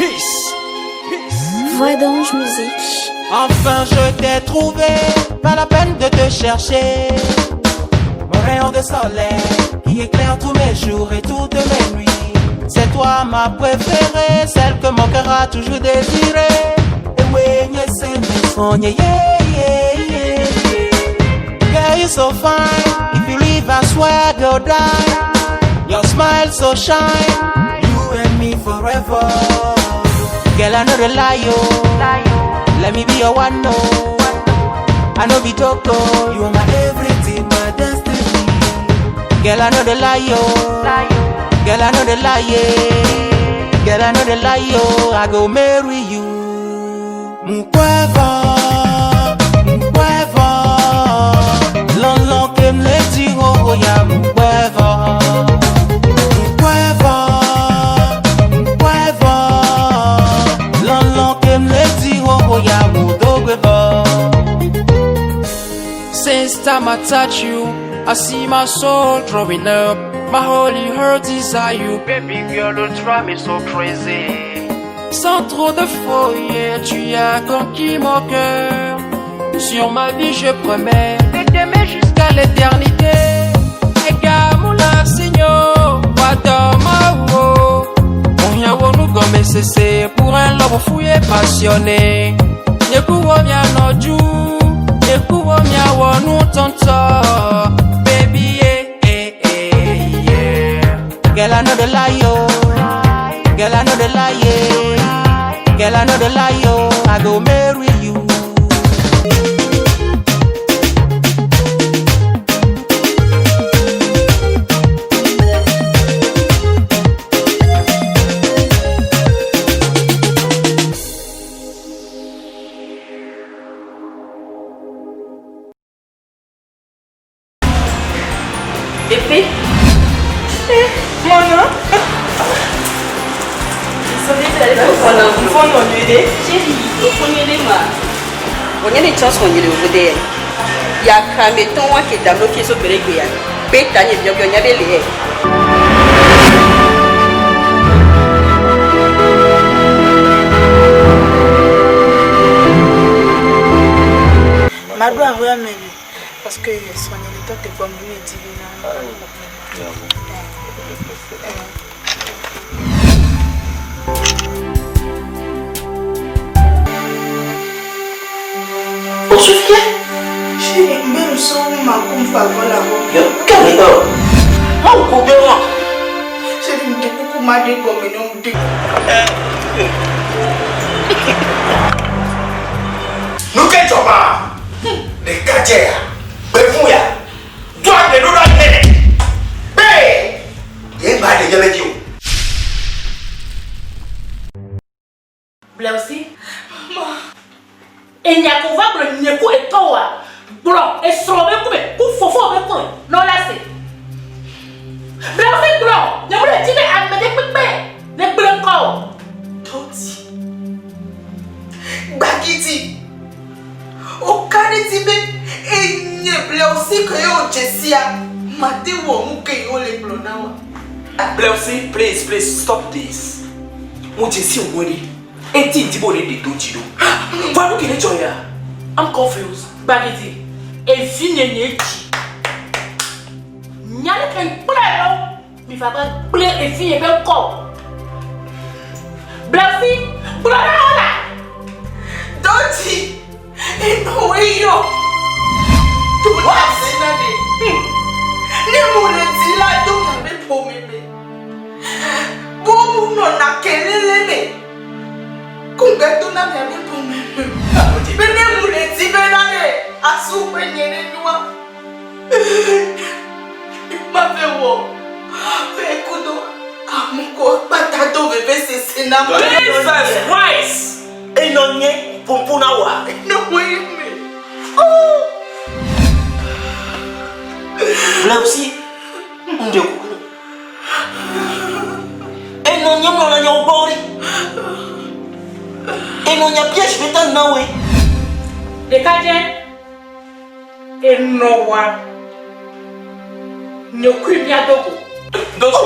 Peace. Peace. Voix d'ange musique. Enfin je t'ai trouvé, pas la peine de te chercher. Mon rayon de soleil qui éclaire tous mes jours et toutes mes nuits. C'est toi ma préférée, celle que mon cœur a toujours désirée. Et oui, c'est mes sons, yeah, yeah, yeah, yeah. Girl, you so fine. If you leave, I swear go die. Your smile so shine. You and me forever. Girl, I know the lie, oh. Let me be your one, no. I know be joke, oh. You are my everything, my destiny. Girl, I know the lie, oh. Girl, I know the lie, yeah. Girl, I know the lie, oh. I go marry you. Mkweva, mkweva. Lon kem le ti ho ya mkweva. Mkweva, mkweva. Lon kem le ti ho ya mudogweva. Since time I touch you, I see my soul growing up. My holy heart desire you. Baby girl, you drive me so crazy. Sans trop de foyer, tu as conquis mon cœur. Sur ma vie, je promets de t'aimer jusqu'à l'éternité. Egamula Seigneur, Wadamawo. Onyawo cessé pour un lobo fou et passionné. Nyekuwo mia noju, nyekuwo mia wonu tonto. Baby, yeah, eh, eh, yeah. Girl, I know the lie, oh. Girl, I know the lie, yeah. Girl, I know the lie, oh. I go marry you. Épée. Mon nom Chérie, Wonyene chance wonyele ovode ya krame ton wa ke damlo fie so bere gbe ya be tanye biobio nya be le Maɖo ahoya me le parce que srɔ̃nye le tɔ te gbɔ me ne di bena. Osufie. Chérie, même so makumfa vola ho. Yo, kẹ́mi náà. Má wò kó gbé wọn. Chérie, mde kuku ma de gɔme ne mde. Nu ke dzɔma ɖekadze ya gbe fún ya do ade ɖo ɖa nɛ be ye gba ɖe nye be dzi o. Bleusi. Enya ko va gblɔ nye ku etɔwoa gblɔ esrɔ̃ be kume ku fofo be kume nɔ la se. Bleusi gblɔ nye mu le dzi be ame ɖe kpekpe ne gblẽ ŋkɔ o. Tɔti. Gbagidi. O ka ɖe dzi be enye Bleusi ke ye wò dze sia mate wɔ nu ke ye wole gblɔ na wa. Bleusi, please, please stop this. Mo dze si òun ri. Eti ìdìbò rẹ̀ lè tó jì lọ. Fọlú kìíní jọ ya. I'm confused. Gbagidi evi nye nye dzi. Nya ɖe ke kple lɔ mi va be kple evi nye be ŋkɔ. Bleusi gblɔ na wo la. Tɔti. Enɔwoe yɔ. To la se na ɖe. Ne mo le dzi la do miabe ƒome me. Bobu nɔna kelele me. Kungbe do na miabe ƒome me. Be ne mo le dzi bena ɖe asu ƒe nye ne nua. Ma ve wɔ. Ve kudo amuko kpata do veve sese na me. Jesus Christ! Enɔ nye pompo na wa. Enɔwoe me. Bleusi, ŋɖe kuku. Enɔ nye mlɔ na nyawo gbɔ ɖe. Enɔ nya piège be ta na woe. Ɖekadze enɔwa nye kui mia dogo. Don't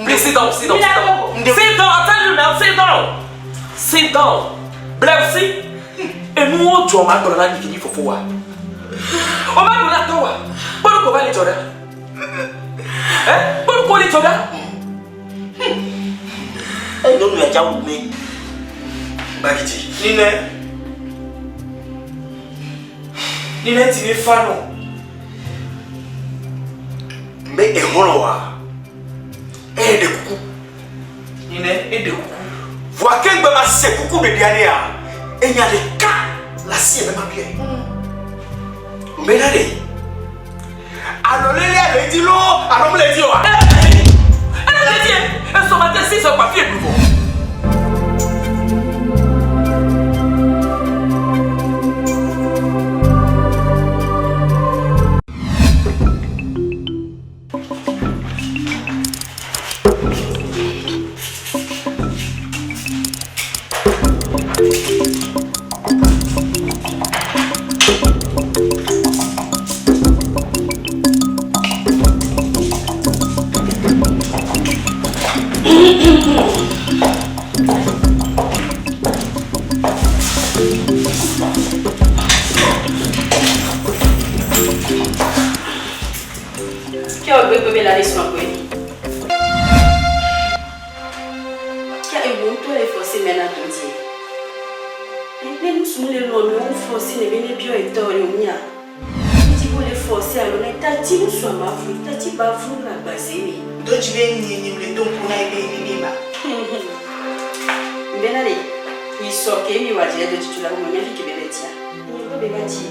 please sit down, sit down, sit down. Sit down, I tell you now, sit down. Sit down. Blewsi. Enuwo dzɔ ma gblɔ na nyi ke nyi fofowa. O ma gblɔ na tɔwa. Kpɔ nu ko va le dzɔ ɖa. Eh? Kpɔ nu ko le dzɔ ɖa. Eyi nyɔnu ya dza wu mi. Bagidi. Nine. Nine ti ne fa nɔ. Mbe exɔlɔ wa. Eye ɖe kuku. Nine eɖe kuku. Vɔa ke ŋgbe ma se kuku ɖeɖia nea, enya ɖeka le asi be ma biae. Mbe na ɖe. Alɔlelea le edzi loo alo mele edzi oa? Ele edzi. Esɔ ma te si sɔ kpa fi eɖu vɔ. Kia ogbe be la de srɔ̃ koe. Kia ewo ŋutɔ le forcé mɛ na do die. Ne nusu le lɔ me wo forcé ne be ne biɔ etɔ le mia. Ŋdi wo le forcé alo ne tati nusu ama vu tati ba vu na gbaze me. Do dzi be nye nye le do ŋku na ebe ne be ba. Mbena le yi sɔ ke mi wa dze do tutu la wo nya fi ke be be tia. Nye be be ba ti.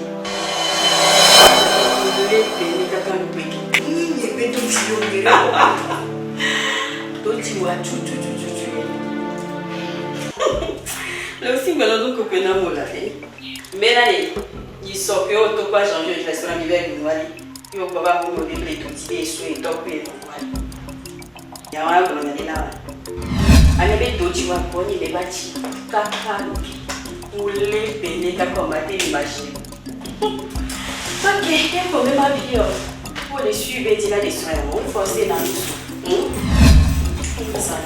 Le be ni kaka nu gbe. Nye nye be do dzi yo be. Do dzi wa tu tu tu tu tu. Le aussi me lo do ko pe na mo la eh. Mbena le yi sɔ ke o to kwa changer je restaurant mi be nu wali. Yo baba mo be le do dzi be so e to pe no wali. Ya wa gblɔ nya ɖi na wa. Ame be do dzi wa kpɔ nyi le va tsi kaka loke. Wole be ne kaka o ma te imaginer. Ok, ke ko be ma bi yo. Wo le su be di la de sɔrɔ ya, wo forcer na nu su. Ça.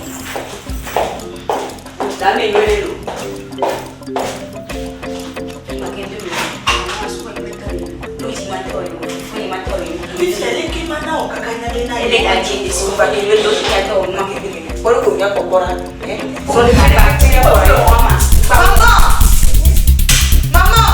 Dame nyɔle lo. Maman! Maman!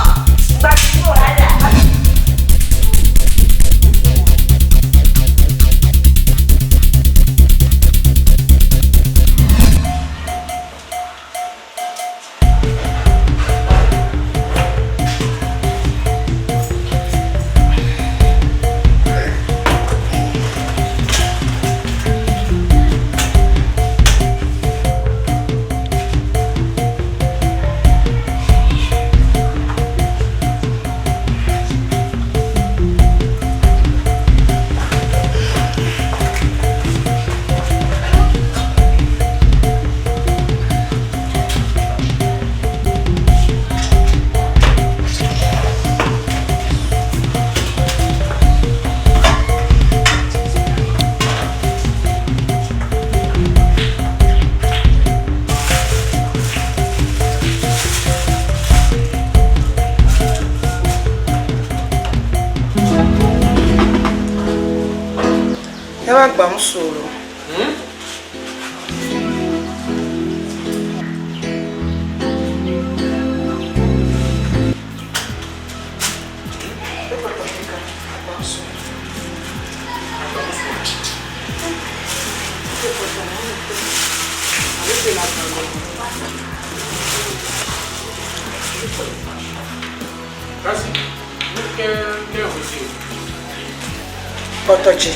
Ẹ wá gbà ń sọ̀rọ̀. Vas-y. Quel reçu? Kɔtɔdzi.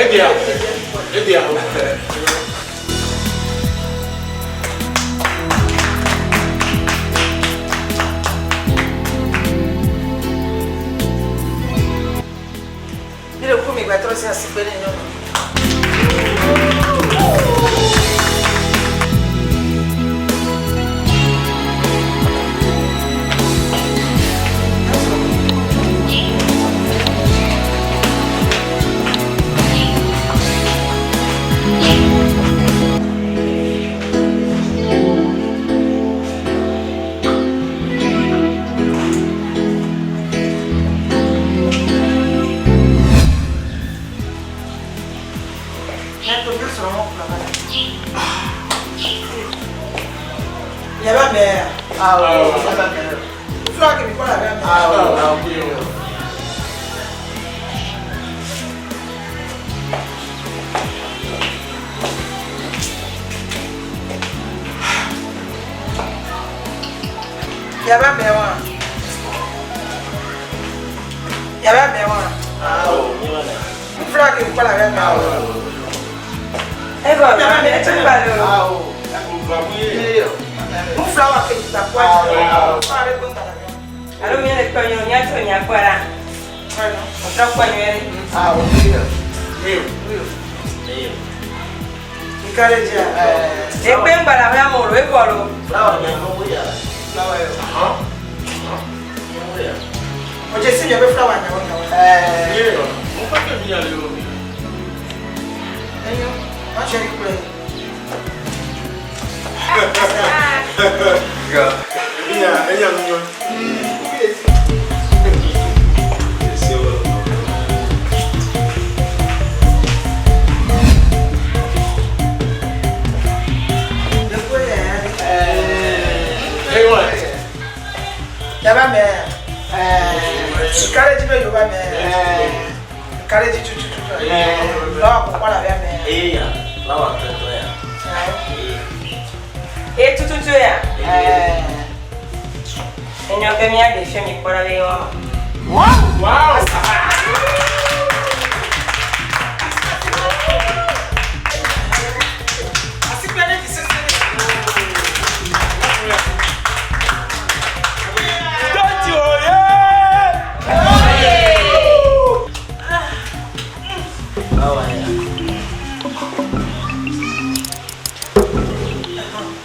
Eh bien. Eh bien. Mi le ku mi gba trɔ si asi kpe ne nyɔnu. Yaba mɛ. Awɔ. Yaba mɛ. Fura kemi kɔ la bɛ mɛ. Awɔ. Yaba mɛ wa. Yaba mɛ wa. Awɔ. Fura kemi kɔ la bɛ mɛ. Awɔ. Eva, Yaba mɛ tu parles. Awɔ. Mu fura wa kemi ta kɔ. Awɔ. Alo mi le kpɔ nyɔ, nya tso nya kpɔ la. Otrɔ kpɔ nyɔ ɖe. Awɔ. Nkare dza. Ekpe ŋgbala be amewo lo ekɔ lo. O jẹ si mi bɛ fura wa nyawo nyawo. Enyo, ma ṣe rí pé. Yaba mɛ. Nkare dzi bɛ yoba mɛ. Nkare dzi tututu. Lɔwɔ kɔkɔ la bɛ mɛ. Eya, flawa tɔtɔ ya. E tututu ya. Enyo ke mia de fia mi kpɔ ɖa be yewoa ma. Wow!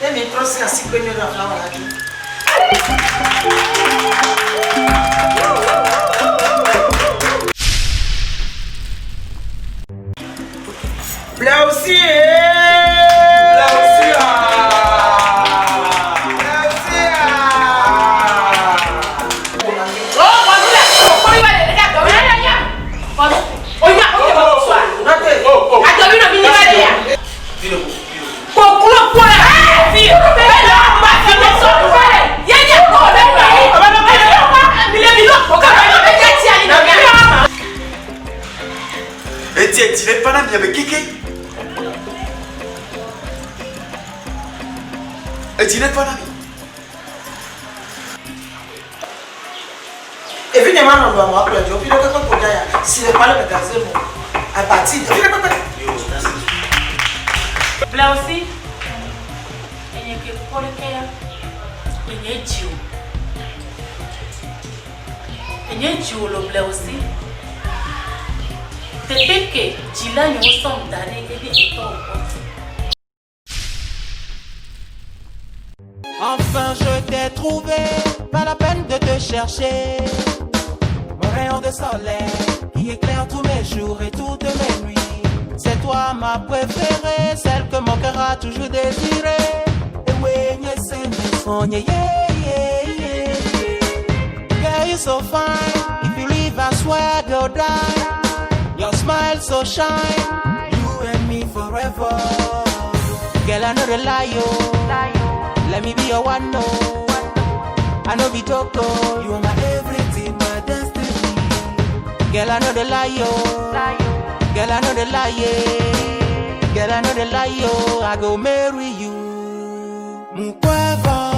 E mi trɔ si asi kpe nyɔ la flawa la dzi. Blausi. Blausi. Eti eti le pana mi abe keke. Eti le pana mi. Evi ne ma nɔ lɔ àwọn akplɔ dzo fi ɖe kpekpe ko dza ya si le kpale me gaze mo abati fi ɖe kpekpe. Blausi, enye ke kpɔ ɖeke ya, enye dzi o. Enye dzi o lo Blausi. Teƒe ke dzila nyewo sɔm da ɖe ebe etɔ wòkpɔ. Enfin je t'ai trouvé, pas la peine de te chercher. Mon rayon de soleil qui éclaire tous mes jours et toutes mes nuits. C'est toi ma préférée, celle que mon cœur a toujours désirée. Et oui, c'est mes sons, yeah, yeah, yeah, yeah. Girl, you so fine. If you leave, I swear go die. Your smile so shine. You and me forever. Girl, I know the lie, yo. Let me be your one, no. I know be joke, oh. You are my everything, my destiny. Girl, I know the lie, yo. Girl, I know the lie, yeah. Girl, I know the lie, yo. I go marry you. Mukweva.